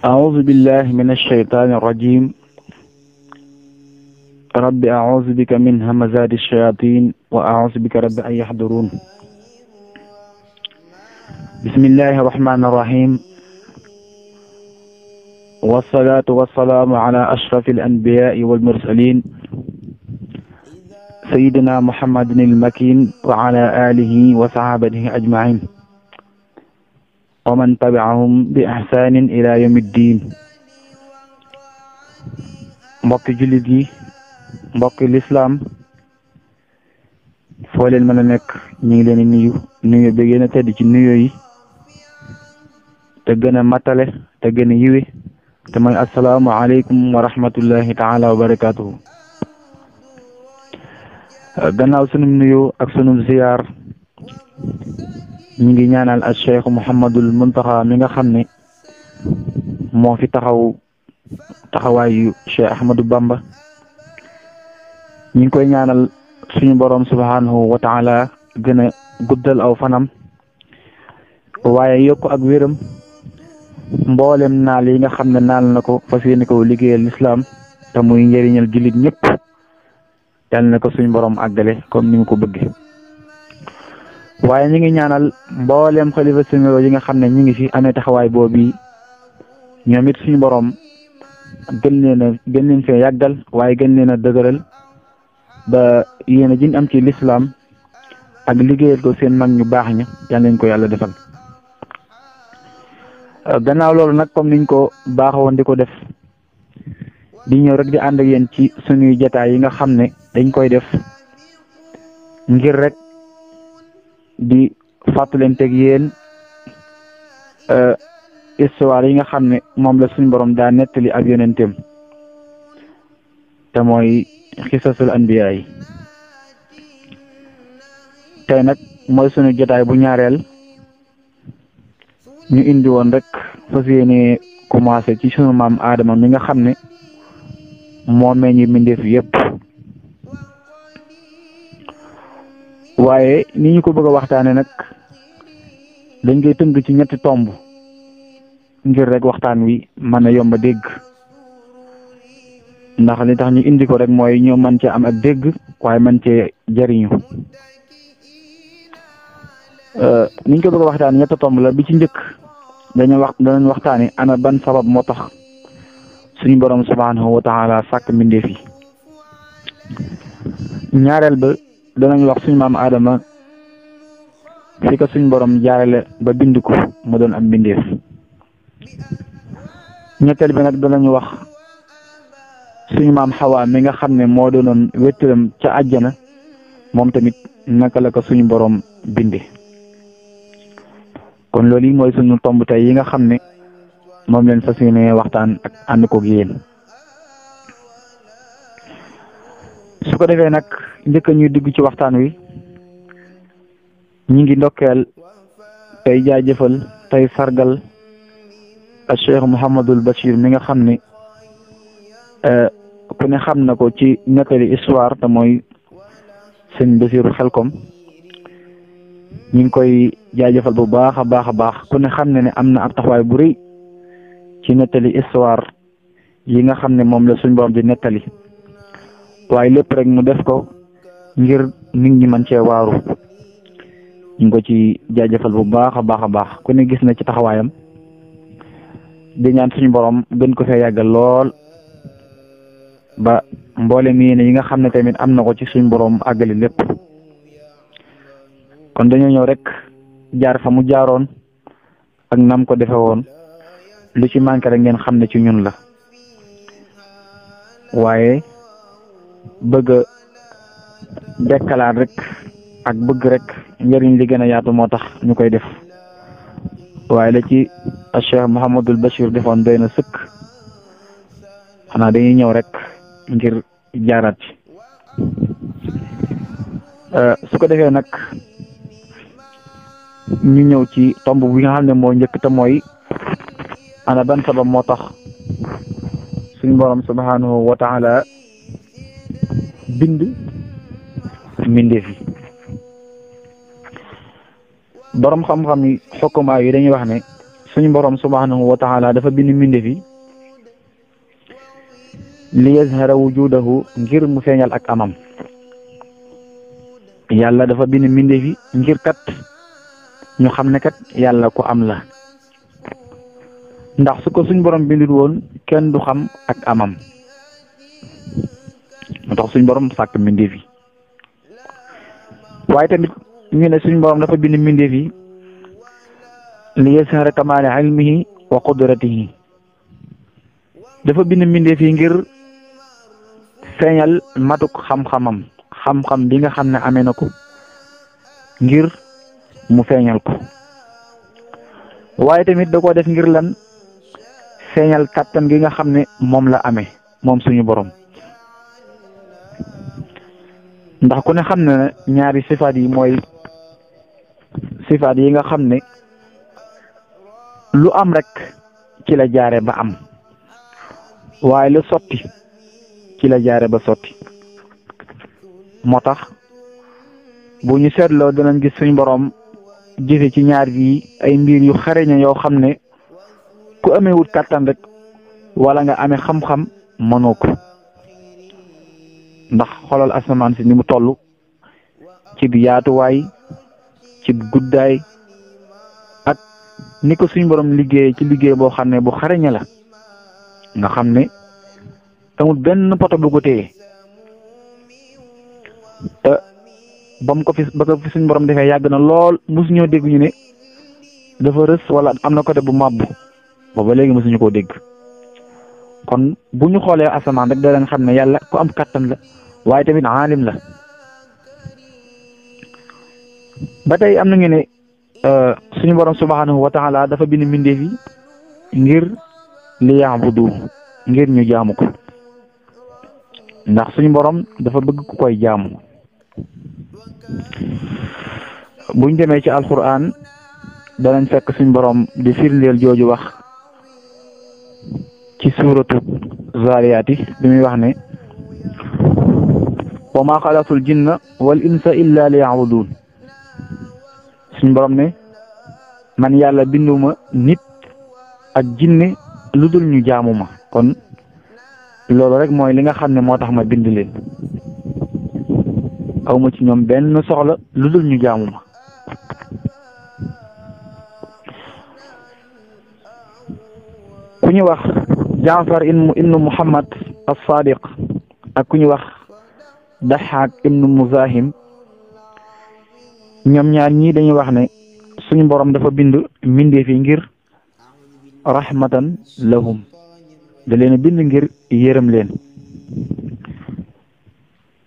أعوذ بالله من الشيطان الرجيم رب أعوذ بك من همزات الشياطين وأعوذ بك رب أن يحضرون بسم الله الرحمن الرحيم والصلاة والسلام على أشرف الأنبياء والمرسلين سيدنا محمد المكين وعلى آله وصحابته أجمعين ومن تبعهم بإحسان إلى يوم الدين mbokki jullit yi mbokki lislaam foo leen mën a nekk ñu ngi leen di nuyu bi gën a tedd ci nuyo yi te gën a matale te gën a yiwe te mooy assalaamu aleykum wa rahmatullahi taala wa barakatuhu gannaaw sunum nuyu ak sunum ziyaar ñu ngi ñaanal al cheikh Mouhamadul Muntaxa mi nga xam ne moo fi taxawaayu Cheikh Ahmadou Bamba ñu ngi koy ñaanal suñu borom subhanahu wa taala gën a guddal aw fanam waaye yokk ak wéram mboolem naal yi nga xam ne naal na ko fas yéene ko liggéeyal lislaam te muy njëriñal jullit ñëpp yàlla na ko suñu borom àggale comme ni mu ko bëgge waaye ñu ngi ñaanal mboolem xalifa sénéro yi nga xam ne ñu ngi fi amee taxawaay boobu ñoom it suñu borom gën leen fee yàggal waaye gën leen a dëgëral ba yéen a jin am ci lislaam ak liggéeyal ko seen mag ñu baax ña yàlla nañ ko yàlla defal. gannaaw loolu nag comme niñ ko baaxoon di ko def di ñëw rek di ànd ak yéen ci suñuy jataay yi nga xam ne dañ koy def ngir rek di fàttalanteeg yéen histoire yi nga xam ne moom la suñu borom daa nettali ak yonenteem te mooy xisasul anbiya yi tey nag mooy suñu jotaay bu ñaareel ñu indi woon rek fas yéene commencé ci sunu maam Adama mi nga xam ne moo meññi mbindeef yépp waaye ni ñu ko bëgg a waxtaane nag dañ koy tënk ci ñetti tomb ngir rek waxtaan wi mën a yomb a dégg ndax li tax ñu indi ko rek mooy ñu mën cee am ak dégg waaye mën cee jariñu niñ ko bëgg a waxtaane ñetti tomb la bi ci njëkk danañ waxtaane ana ban sabab moo tax suñu borom subhanahu wa taala sàkk mbindeef yi ñaareel ba danañ wax suñu maam Adama fi ko suñu borom jaarale ba bind ko mu doon am mbindeef ñetteel bi nag danañu wax suñu maam Xawa mi nga xam ne moo doonoon wéttalam ca àjjana moom tamit naka la ko suñu borom binde kon loolu yi mooy suñu tomb tey yi nga xam ne moom leen fas yéene waxtaan ak ànd koog yéen su ko defee nag njëkk ñuy dugg ci waxtaan wi ñi ngi ndokkeel tey jaajëfal tey sargal ak Cheikh Mouhamadul Bachir mi nga xam ne ku ne xam na ko ci nettali histoire te mooy sëñ Basiru Xelkom ñu ngi koy jaajëfal bu baax a baax ku ne xam ne am na ab taxawaay bu rëy ci nettali histoire yi nga xam ne moom la suñ borom di nettali waaye lépp rek mu def ko ngir nit ñi mën cee waaru ñu ngi ko ci jaajëfal bu baax a baax ku ne gis na ci taxawaayam di ñaan suñu borom gën ko fee yàggal lool ba mboolem yéene yi nga xam ne tamit am na ko ci suñu borom àggali lépp kon dañoo ñëw rek jaar fa mu jaaroon ak nam ko defe woon lu ci manqué rek ngeen xam ne ci ñun la waaye bëgg a dekkalaat rek ak bëgg rek njëriñ li gën a yaatu moo tax ñu koy def waaye la ci Cheikh Mouhamadul Bachir defoon doy na sëkk xanaa dañuy ñëw rek ngir jaaraat ci su ko defee nag ñu ñëw ci tomb bi nga xam ne moo njëkk te mooy ana ban sabab moo tax suñu borom subhanahu wa taala bind mbindeef yi borom xam-xam yi xokkumaa yi dañuy wax ne suñu borom subhanahu wa taala dafa bind mbindeef yi li yazhara wujudahu ngir mu feeñal ak amam. yàlla dafa bind mbindeef yi ngir kat ñu xam ne kat yàlla ku am la, ndax su ko suñ borom bindul woon kenn du xam ak amam. moo tax suñ borom sàkk mbindeef yi. waaye tamit ñu ne suñ borom dafa bind mbindeef yi li yazhara kamaali ilmihi wa qudratihi. dafa bind mbindeef yi ngir feeñal matuk xam-xamam, xam-xam bi nga xam ne amee na ko ngir mu feeñal ko. waaye tamit da koo def ngir lan? feeñal kàttan gi nga xam ne moom la amee moom suñu borom. ndax ku ne xam ne ñaari sifaat yi mooy sifaat yi nga xam ne lu am rek ci la jaare ba am, waaye lu sotti ci la jaare ba sotti. moo tax bu ñu seetloo dinañ gis suñu borom jëfe ci ñaar yi ay mbir yu xareñe yoo xam ne ku amee wut kàttan rek wala nga amee xam-xam mënoo ko. ndax xoolal asamaan si ni mu toll ci bi yaatuwaay, ci guddaay, ak ni ko suñu borom liggéey ci liggéey boo xam ne bu xareñe la, nga xam ne amul benn poto bu ko téye. te ba ko fi suñu borom defee yàgg na lool, mosuñoo dégg ñu ne dafa rës wala am na côté bu màbbu, booba léegi mosuñu koo dégg. kon bu ñu xoolee asamaan rek da leen xam ne yàlla ku am kattan la, waaye tamit aalim la. ba tey am na ñu ne suñu borom subhanahu wa taala dafa bind mbindeef yi ngir li yaabudu, ngir ñu jaamu ko. ndax suñu borom dafa bëgg ku koy jaamu. buñ demee ci alquran danañ fekk suñu borom di firndeel jooju wax ci suuratu zaariyaati bi muy wax ne wa maa xalaqtul jinna wal insa illa li ya'budun. suñu borom ne man yàlla binduma nit ak jinne lu dul ñu jaamu ma. kon loolu rek mooy li nga xam ne moo tax ma bind leen, awma ci ñoom benn soxla lu dul ñu jaamu ma. ku ñu wax Jaafar ibnu Muhammad as-Sadiq ak ku ñu wax Daxaak ibnu Muzahim, ñoom ñaar ñii dañuy wax ne suñu borom dafa bind mbindeef yi ngir rahmatan lahum, da leen bind ngir yërëm leen.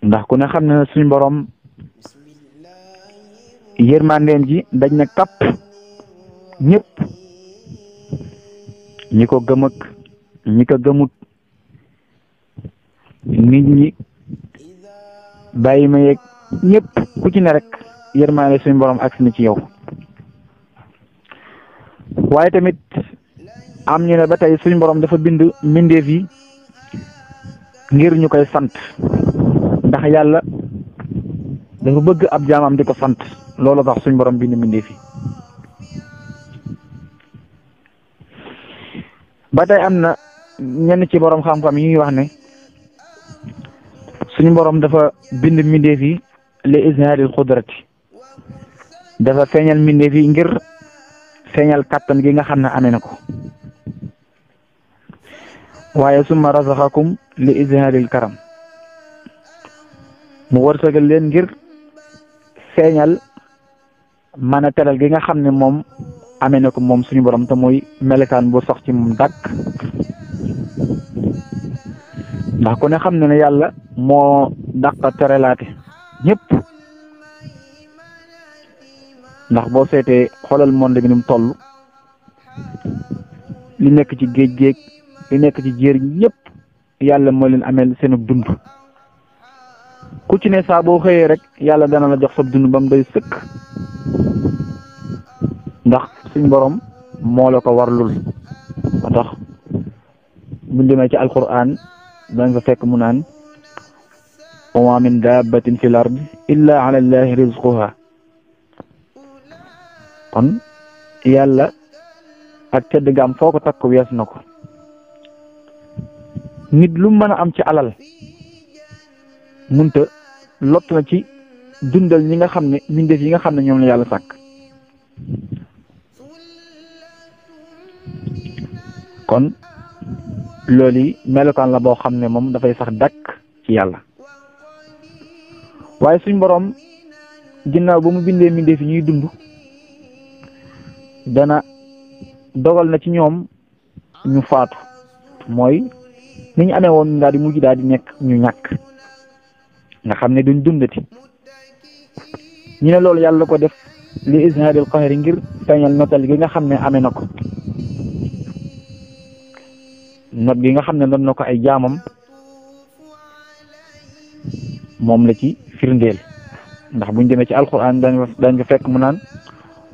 ndax ku ne xam ne suñu borom yërmandeem ji daj na kapp ñëpp, ñi ko gëm ak ñi ko gëmut, nit ñi bàyyi ma yeeg ñëpp, ku ci ne rek yërmande suñu borom agsi na ci yow. waaye tamit am ñu ne ba tey suñu borom dafa bind mbindeef yi ngir ñu koy sant, ndax yàlla dafa bëgg ab jaamam di ko sant. loolu tax suñu borom bind mbindeef yi. ba tey am na ñenn ci borom xam-xam yi ñuy wax ne suñu borom dafa bind mbindeef yi li izhaaril qudrati, dafa feeñal mbindeef yi ngir feeñal kàttan gi nga xam ne amee na ko. waaye summa razaqakum li izhaaril karam, mu wërsëgal leen ngir feeñal mën a teral gi nga xam ne moom amee na ko moom suñu borom, te muy melekaan bu sax ci moom dàkk. ndax ku ne xam ne ne yàlla moo dàq teralaate ñëpp. ndax boo seetee xoolal monde bi ni mu toll, li nekk ci géej li nekk ci jéer ñëpp yàlla moo leen ameel seen dund. ku ci ne saa boo xëyee rek yàlla dana la jox sa dund ba mu doy sëkk, ndax suñ borom moo la ko warlul. moo tax bu ñu demee ci alquran danga fa fekk mu naan wa ma min dabbatin fil ardi illa ala allahi rizquha. kon yàlla ak tedd nga am foo ko takk wees na ko. nit lu mën a am ci alal munta lott na ci dundal ñi nga xam ne mbindeef yi nga xam ne ñoom la yàlla sàkk. kon loolu yi melokaan la boo xam ne moom dafay sax dakk ci yàlla. waaye suñ boroom ginnaaw ba mu bindee mbindeef yi ñuy dund dana dogal na ci ñoom ñu faatu, mooy ni ñu amee woon daal di mujj daal di nekk ñu ñàkk nga xam ne duñ dundati. ñu ne loolu yàlla ko def li izhaaril qahri ngir feeñal notal gi nga xam ne amee na ko, not gi nga xam ne doon na ko ay jaamam moom la ci firndeel. ndax buñ demee ci alquran dañ ko fekk mu naan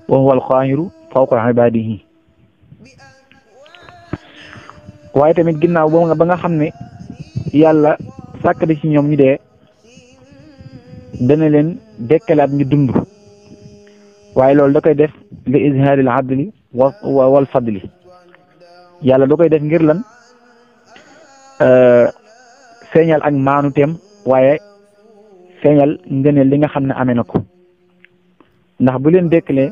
wa huwa al-qaahiru fawqa ibaadihi. waaye tamit ginnaaw ba nga xam ne yàlla sàkk na ci ñoom ñu dee dana leen dekkalaat ñu dund, waaye loolu da koy def li izhaaril adli wal fadli. yàlla da koy def ngir lan feeñal ak maanuteem, waaye feeñal ngëneel li nga xam ne amee na ko. ndax bu leen dekkalee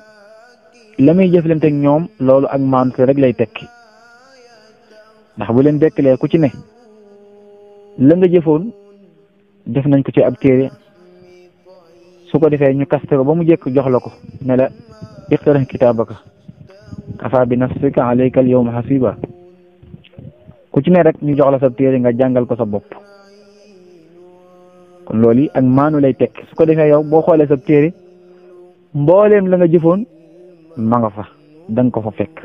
la muy jëflante ak ñoom loolu ak maanute rek lay tekki. ndax bu leen dekkalee ku ci ne la nga jëfoon def nañ ko ci ab téere, su ko defee ñu kaste ko ba mu jekk jox la ko ne la iqra kitaabaka kafa bi nafsika alayka al yawma hasiba. ku ci ne rek ñu jox la sa téere nga jàngal ko sa bopp. kon loolu yi ak maanu lay tekk. su ko defee yow boo xoolee sa téere mbooleem la nga jëfoon ma nga fa, danga ko fa fekk.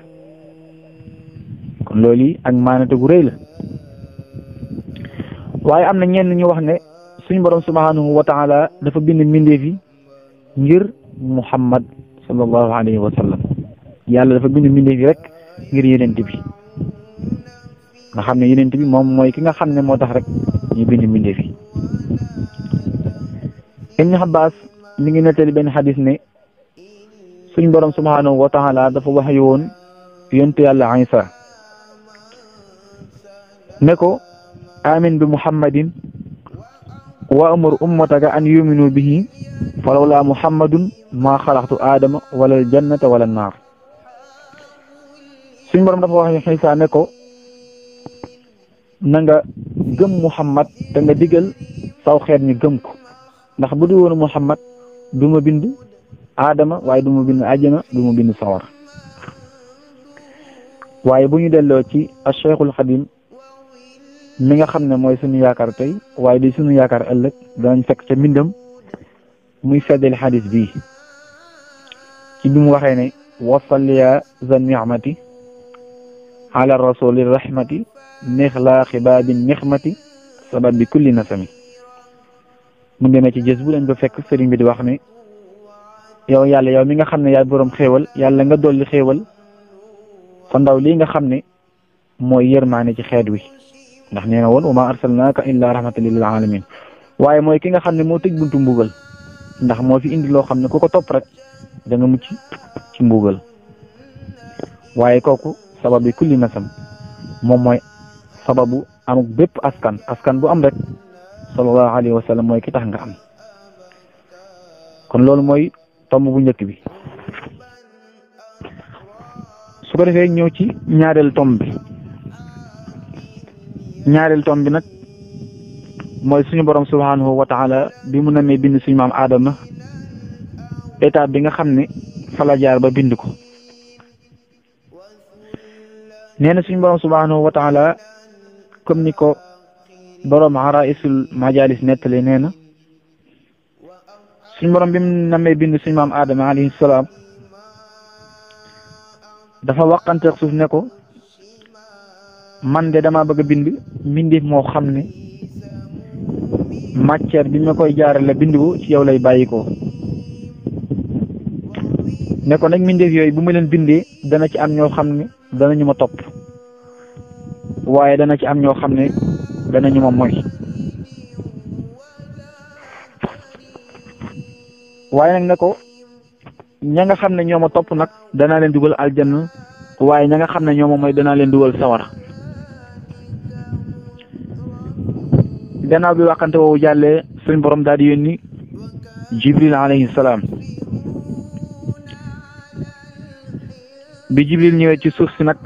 kon loolu yi ak maanate gu rëy la. waaye am na ñenn ñu wax ne suñu borom subhanahu wa taala dafa bind mbindeef yi ngir Muhammad sallallahu alayhi wa sallam. yàlla dafa bind mbindeef yi rek ngir yenent bi, nga xam ne yenent bi moom mooy ki nga xam ne moo tax rek ñu bind mbindeef yi. Ibn Abbas mi ngi nettali benn xadis ne suñ borom subhanahu wa taala dafa wax yoon yonte yàlla Isa ne ko amin bi muhammadin wa amur ummataka an yuminu bihi falawla muhammadun ma xalaqtu aadama wala aljannata wala annaar. suñ borom dafa wax Isa ne ko na nga gëm Muhammad te nga digal saw xeet ñu gëm ko, ndax bu du woon Muhammad du ma bind aadama, waaye du ma bind àjjana, du ma bind sawar. waaye bu ñu delloo ci Cheikhul Xadim mi nga xam ne mooy suñu yaakaar tey waaye di suñu yaakaar ëllëg, danañ fekk ca mbindam muy feddali xadis bii ci bi mu waxee ne wasalliya za ni'mati ala rasuli rahmati nixlaaxi baabi nixmati sabab bi kulli nasami. mu demee ci jës bu lañ ko fekk sëriñ bi di wax ne yow yàlla yow mi nga xam ne yaay boroom xéewal, yàlla nga dolli xéewal fa ndaw lii nga xam ne mooy yërmaane ci xeet wi. ndax nee na woon wa ma arsalnaaka illa rahmatan lil alamin. waaye mooy ki nga xam ne moo tëj buntu mbugal, ndax moo fi indi loo xam ne ku ko topp rek da nga mucc ci mbugal. waaye kooku sabab bi kulli nasam, moom mooy sababu amuk bépp askan bu am rek sallallahu alayhi wa sallam mooy ki tax nga am. kon loolu mooy tomb bu njëkk bi. su ko defee ñëw ci ñaareel tomb bi. ñaareel tomb bi nag mooy suñu borom subhanahu wa taala bi mu namee bind suñu maam Adama, étape bi nga xam ne fa la jaar ba bind ko. nee na suñu borom subhanahu wa taala comme ni ko borom Araisul Majalis nettali, nee na suñu borom bi mu namee bind suñu maam Adama alayhi salaam dafa waqanteeg suuf ne ko man de dama bëgg a bind mbindeef moo xam ne matière bi ma koy jaarale bind ko ci yow lay bàyyi ko. ne ko nag mbindeef yooyu bu ma leen bindee dana ci am ñoo xam ne danañu ma topp, waaye dana ci am ñoo xam ne danañu ma moy. waaye nag ne ko ña nga xam ne ñoo ma topp nag danaa leen dugal aljanna waaye ña nga xam ne ñoom mooy danaa leen dugal sawara. gannaaw bi waxante woowu jàllee suñ borom daal di yónni Jibril alayhi salaam. bi Jibril ñëwee ci suuf si nag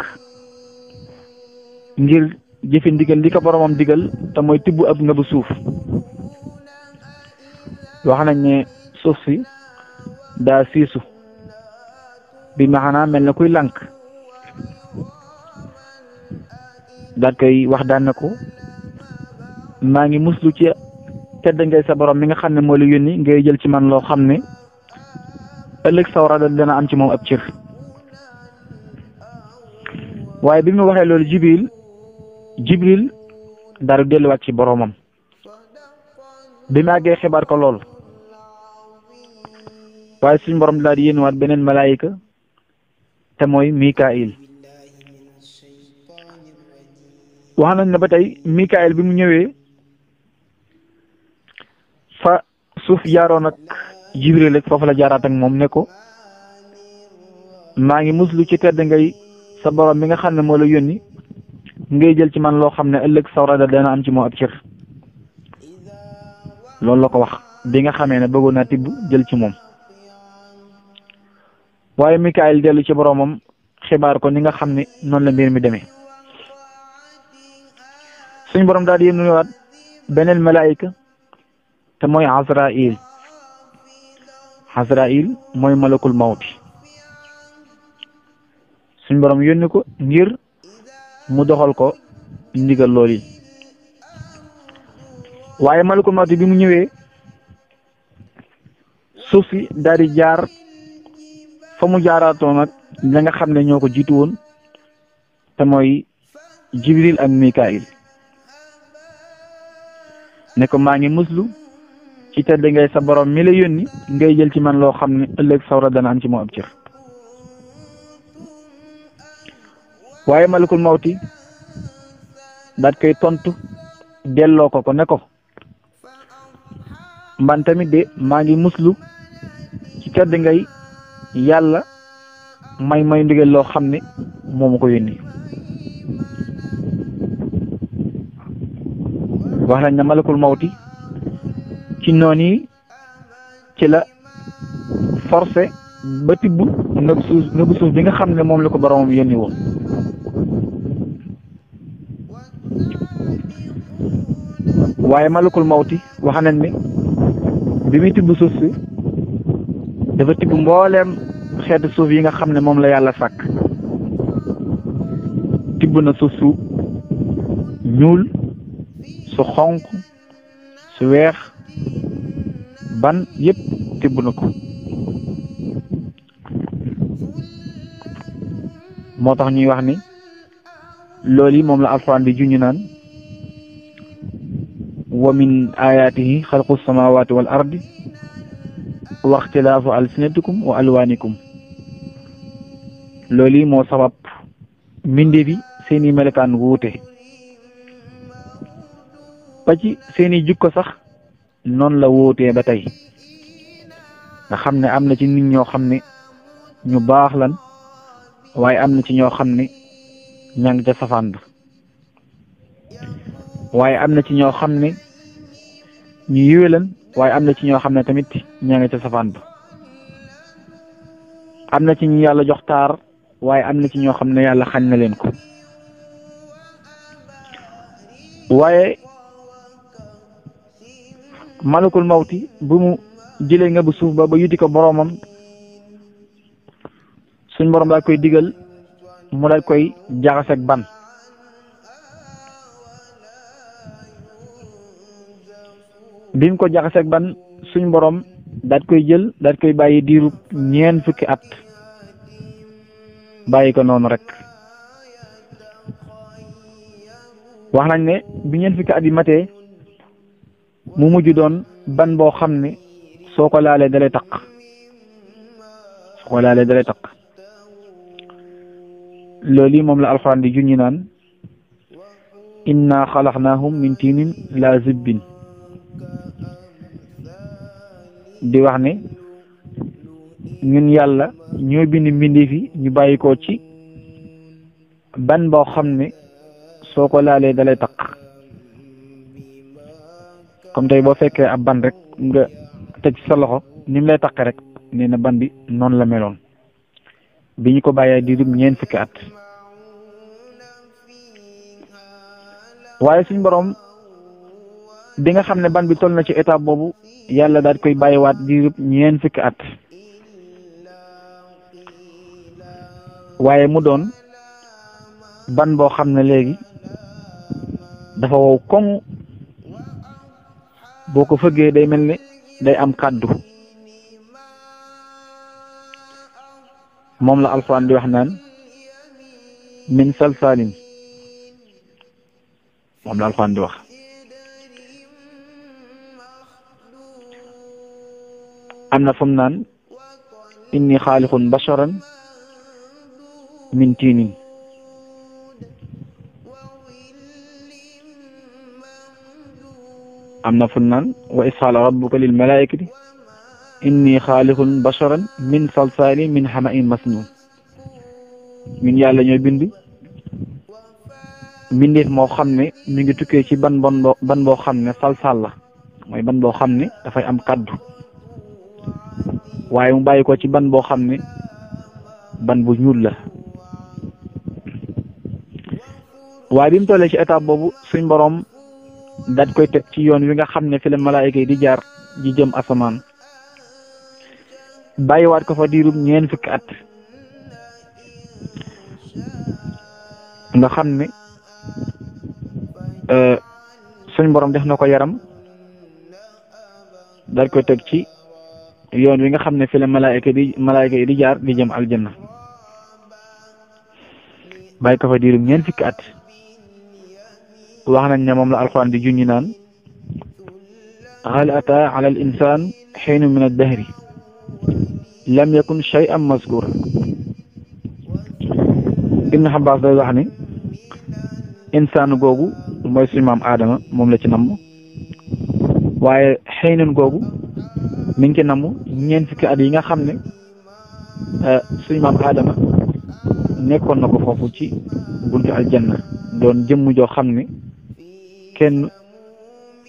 ngir jëfe ndigal li ko boromam digal te mooy tibb ab nga bu suuf. wax nañ ne suuf si daa siisu bi maanaam mel na kuy lànk daat koy wax daan na ko maa ngi muslu ci tedd ngay sa borom mi nga xam ne moo la yónni ngay jël ci man loo xam ne ëllëg sawara dana am ci moom ab cër. waaye bi mu waxee loolu Jibril daal di delluwaat ci boromam bi mu àggee xibaar ko lool waaye suñ borom daal di yéenuwaat beneen malaayika te mooy Mikaayil. wax nañ ne ba tey Mikaayil bi mu ñëwee fa suuf jaaroon ak Jibril rek foofu la jaaraat ak moom ne ko maa ngi muslu ci tedd ngay sa borom mi nga xam ne moo la yónni ngay jël ci man loo xam ne ëllëg sawra dana am ci moom ab cër. loolu la ko wax bi nga xamee ne bëggoon naa tibb jël ci moom. waaye Mikaayil dellu ci boromam xibaar ko ni nga xam ne noonu la mbir mi demee. suñ borom daal di yónniwaat beneen malaayika te mooy Azraïl mooy malakul mawti. suñ borom yónni ko ngir mu doxal ko ndigal lool yi. waaye malakul mawti bi mu ñëwee suuf si daal di jaar fa mu jaaraatoon nag ña nga xam ne ñoo ko jiitu woon te mooy Jibril ak Mikaayil ne ko maa ngi muslu ci tedd ngay sa borom mi la yónni ngay jël ci man loo xam ne ëllëg sawra dana am ci moo ab cër. waaye malakul mawti daat koy tontu delloo ko ne ko man tamit de maa ngi muslu ci tedd ngay yàlla may ndigal loo xam ne moo ma ko yónni. wax nañ ne malakul mawti ci noonu yi ci la forcé ba tibb nëbb suuf bi nga xam ne moom la ko boromam yónni woon. waaye malakul mawti wax nañ ne bi muy tibb suuf si dafa tibb mbooleem xeetu suuf yi nga xam ne moom la yàlla sàkk. tibb na suuf su ñuul, su xonq, su weex, ban yëpp tibb na ko. moo tax ñuy wax ni loolu yi moom la alxuraan di juñu naan wa min ayaatihi xalqu samawati wal ardi wa ixtilaafu alsinatikum wa alwaanikum. loolu yi moo sabab mbindee bi seeni melokaan wuute ba ci seeni jikko sax noonu la wuutee ba tey nga xam ne am na ci nit ñoo xam ne ñu baax lan waaye am na ci ñoo xam ne ña ngi ca safaan ba waaye am na ci ñoo xam ne ñu yiwe lan waaye am na ci ñoo xam ne tamit ña ngi ca safaan ba am na ci ñu yàlla jox taar waaye am na ci ñoo xam ne yàlla xañ na leen ko. waaye malakul mawti bu mu jëlee nga bu suuf ba yuti ko boromam suñ borom daal koy digal mu daal koy jaxaseeg ban. bi mu ko jaxaseeg ban suñ borom daal koy jël daal koy bàyyi diiru ñeent fukki at bàyyi ko noonu rek. wax nañ ne bi ñeent fukki at yi matee mu mujj doon ban boo xam ne soo ko laalee dalay taq loolu yi moom la alxuraan di junñi naan inna xalaqnaahum min tiinin laazibbin di wax ne ñun yàlla ñoo bind mbindeef yi ñu bàyyi ko ci ban boo xam ne soo ko laalee dalay taq comme tey boo fekkee ab ban rek nga teg ci sa loxo ni mu lay taqe rek nee na ban bi noonu la meloon bi ñu ko bàyyee di dum ñeent fukki at waaye suñ borom bi nga xam ne ban bi toll na ci étape boobu yàlla daal koy bàyyiwaat di dum ñeent fukki at waaye mu doon ban boo xam ne léegi dafa wow koŋ boo ko fëggee day mel ni day am kàddu moom la alxuraan di wax naan min salsalin moom la alxuraan di wax am na fu mu naan inni xaalixun basharan min tiinin am na fu mu naan wa is qaala rabbuka lil malaa'ikati inni xaalixun basharan min salsalin min hama'in masnun ñun yàlla ñooy bind mbindeef moo xam ne mi ngi tukkee ci ban boo xam ne salsal la mooy ban boo xam ne dafay am kaddu waaye mu bàyyi ko ci ban boo xam ne ban bu ñuul la waaye bi mu tollee ci étape boobu suñ boroom daat koy teg ci yoon wi nga xam ne fi la malaayika yi di jaar ji jëm asamaan bàyyiwaat ko fa diirub ñeent fukki at nga xam ne suñ borom def na ko yaram daat koy teg ci yoon wi nga xam ne fi la malaayika yi di jaar di jëm aljanna bàyyi ko fa diirub ñeent fukki at wax nañ ne moom la alxuraan di junñi naan hal ata ala al insan xiinu min ad-dahri lam yakun shay'an mazkura Ibn Abbas day wax ni insaan googu mooy suñu maam Adama moom la ci namm waaye xiinun googu mi ngi ci namm ñeent fukki at yi nga xam ne suñu maam Adama nekkoon na ko foofu ci buntu aljanna doon jëmm joo xam ne kenn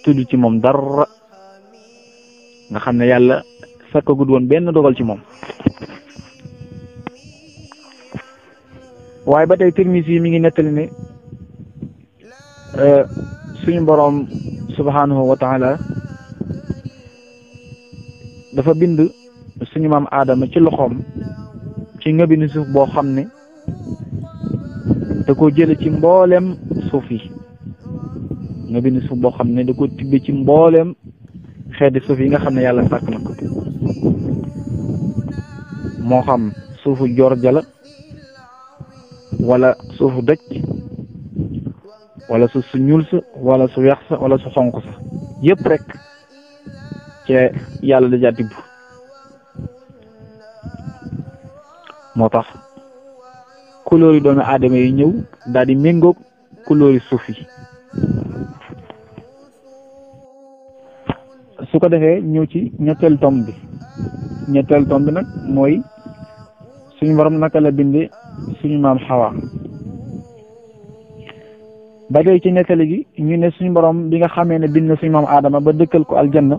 tudd ci moom dara nga xam ne yàlla sakkagud woon benn dogal ci moom waaye ba tey Tirmisi yi mi ngi nettali ne suñu boroom subhanahu wa taala dafa bind suñu maam Adama ci loxoom ci ngëbinu suuf boo xam ne da ko jële ci mbooleem suuf yi nga bind suuf boo xam ne da ko tibbe ci mbooleem xeeti suuf yi nga xam ne yàlla sàkk na ko moo xam suufu joor jala wala suufu dëj wala suuf su ñuul sa wala su weex sa wala su xonq sa yëpp rek ci yàlla dajaa tibb moo tax couleur yi doomu aadama yi ñëw daal di méngoog couleur yi suuf yi su ko defee ñëw ci ñetteel tomb bi nag mooy suñu borom naka la bindee suñu maam Xawa ba tey ci nettali gi ñu ne suñu borom bi nga xamee ne bind na suñu maam Adama ba dëkkal ko aljanna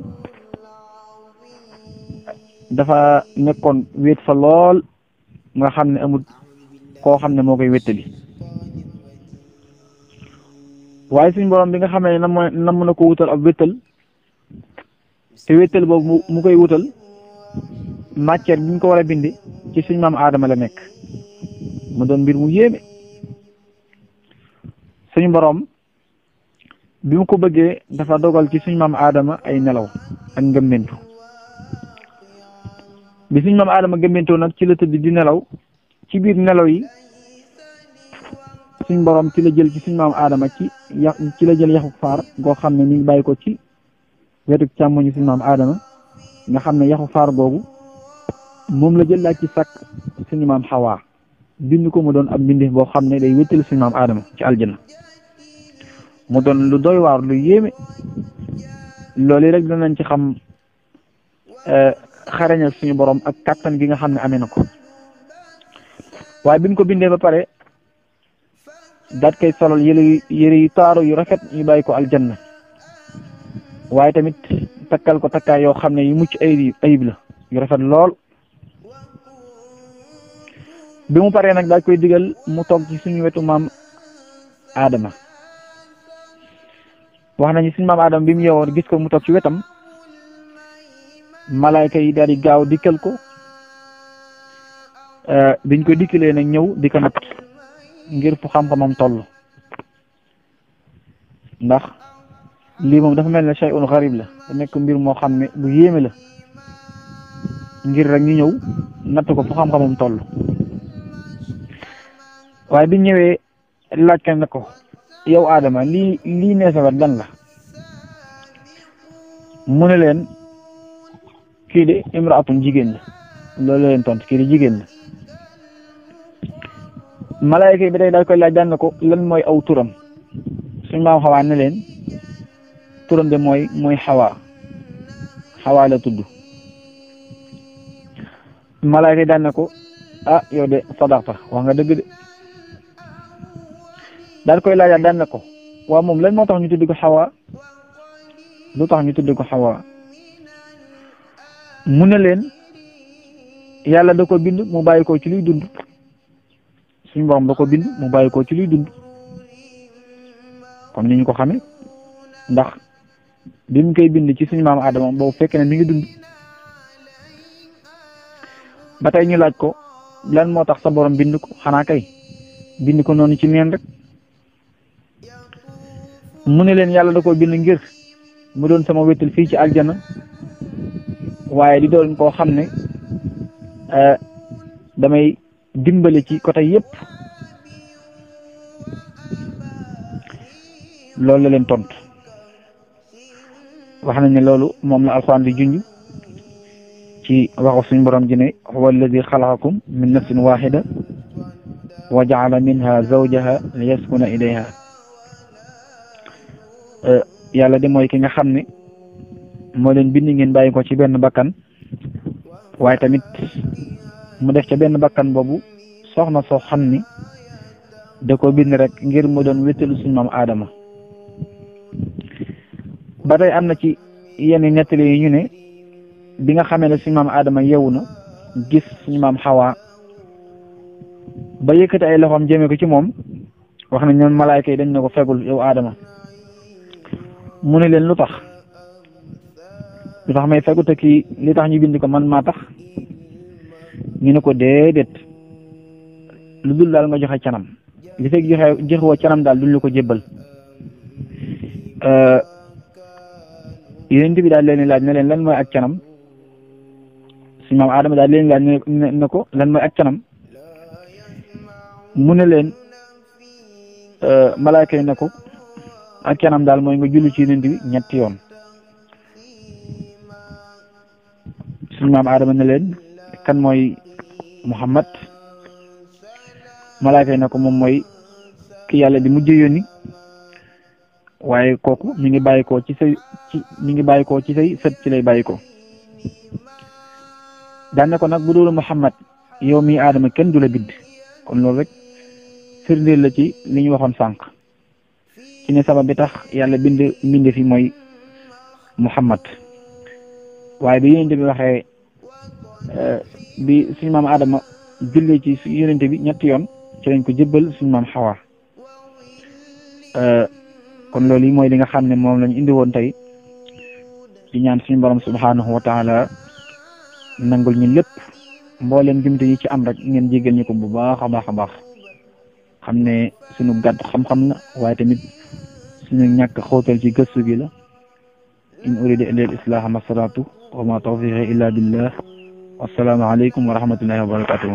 dafa nekkoon wéet fa lool nga xam ne amul koo xam ne moo koy wéttali waaye suñu borom bi nga xamee ne nam na ko wutal ab wéttal te wéttal boobu mu koy wutal matière bi ñu ko war a bindi ci suñu maam Adama la nekk mu doon mbir mu yéeme suñu borom bi mu ko bëggee dafa dogal ci suñu maam Adama ay nelaw ak ngëmmentu bi suñu maam Adama ngëmmentoo nag ci la tëdd di nelaw ci biir nelaw yi suñu borom ci la jël ci suñu maam Adama ci la jël yaxu faar goo xam ne ni ngi bàyyi ko ci wetu càmmoñu suñu maam Adama nga xam ne yaxu faar googu moom la jël laaj ci sàkk suñu maam Xawa bind ko mu doon ab mbindeef boo xam ne day wéttali suñu maam Adama ci aljanna mu doon lu doy waar lu yéeme loolu rek danañ ci xam xarañal suñu borom ak kattan gi nga xam ne amee na ko waaye bi mu ko bindee ba pare daat koy solal yére yu taaru yu rafet ñu bàyyi ko aljanna waaye tamit takkal ko takkaay yoo xam ne yu mucc ayib la yu rafet lool. bi mu paree nag daal koy digal mu toog ci suñu wetu maam Adama wax nañu suñu maam Adama bi mu yeewoon gis ko mu toog ci wetam malaayka yi daal di gaaw dikkal ko biñ ko dikkalee nag ñëw di ko nat ngir fu xam-xamam toll ndax lii moom dafa mel ne shay'un gharib la te nekk mbir moo xam ne bu yéeme la ngir rek ñu ñëw natt ko fu xam-xamam toll waaye bi ñëwee laaj ka ne ko yow Adama lii nee sa wet lan la mu ne leen kii de imraatun jigéen la loolu leen tontu kii de jigéen la malaayka yi ba tey daal koy laaj daan na ko lan mooy aw turam suñu maam Xawaa ne leen turam de mooy Xawaa la tudd malaayka yi daan na ko ah yow de sadaqta wax nga dëgg de daal koy laajaat daan na ko waaw moom lan moo tax ñu tudd ko Xawaa lu tax ñu tudd ko Xawaa mu ne leen yàlla da ko bind mu bàyyi ko ci luy dund suñu borom da ko bind mu bàyyi ko ci luy dund comme ni ñu ko xamee ndax bi mu koy bind ci suñu maam Adama boobu fekk ne mi ngi dund ba tey ñu laaj ko lan moo tax sa borom bind ko xanaa kay bind ko noonu ci neen rek mu ne leen yàlla da ko bind ngir mu doon sama wéttal fii ci aljana waaye di doon koo xam ne damay dimbale ci côté yépp loolu la leen tontu wax nañ ne loolu moom la alxuraan di junj ci waxu suñu borom ji ne huwa alladi xalaqakum min nafsin waxida wa jaala minha zawjaha li yaskuna ilayha yàlla de mooy ki nga xam ne moo leen bind ngeen bàyyi ko ci benn bakkan waaye tamit mu def ca benn bakkan boobu soxna soo xam ni da ko bind rek ngir mu doon wéttalu suñu maam Adama ba tey am na ci yenn nettali yi ñu ne bi nga xamee ne suñu maam Adama yeewu na gis suñu maam Xawaa ba yëkkati ay loxoom jëmee ko ci moom wax nañ ñoom malaayka yi dañ ne ko fegul yow Adama mu ne leen lu tax may fegu te kii li tax ñu bind ko man maa tax ñu ne ko déedéet lu dul daal nga joxe canam li fekk joxewoo canam daal duñ la ko jébbal yonent bi daal leen laaj ne leen lan mooy ak canam suñu maam Adama daal leen laaj ne ko lan mooy ak canam mu ne leen malaaka yi ne ko ak canam daal mooy nga julli ci yonent bi ñetti yoon suñu maam Adama ne leen kan mooy Muhammad malaaka yi ne ko moom mooy ki yàlla di mujj yónni waaye kooku mi ngi bàyyi ko ci say sët ci lay bàyyi ko daan ne ko nag bu dul Muhammad yow mi Adama kenn du la bind kon loolu rek firndeel la ci li ñu waxoon sànq ci ne sabab bi tax yàlla bind fi mooy Muhammad waaye bi yonente bi waxee bi suñu maam Adama jullee ci yonente bi ñetti yoon ci lañ ko jébbal suñu maam Xawa kon loolu yi mooy li nga xam ne moom lañ indi woon tey di ñaan suñu borom subhanahu wa taala nangul ñu lépp mbooleem jumte yi ci am rek ngeen jéggal ñu ko bu baax a baax a baax xam ne suñu gàtt xam-xam la waaye tamit suñu ñàkk xóotal ci gëstu gi la in urida illa al islaha ma stata'tu wa ma tawfiqi illa billah wassalaamu alaykum wa rahmatullahi wa barakatuh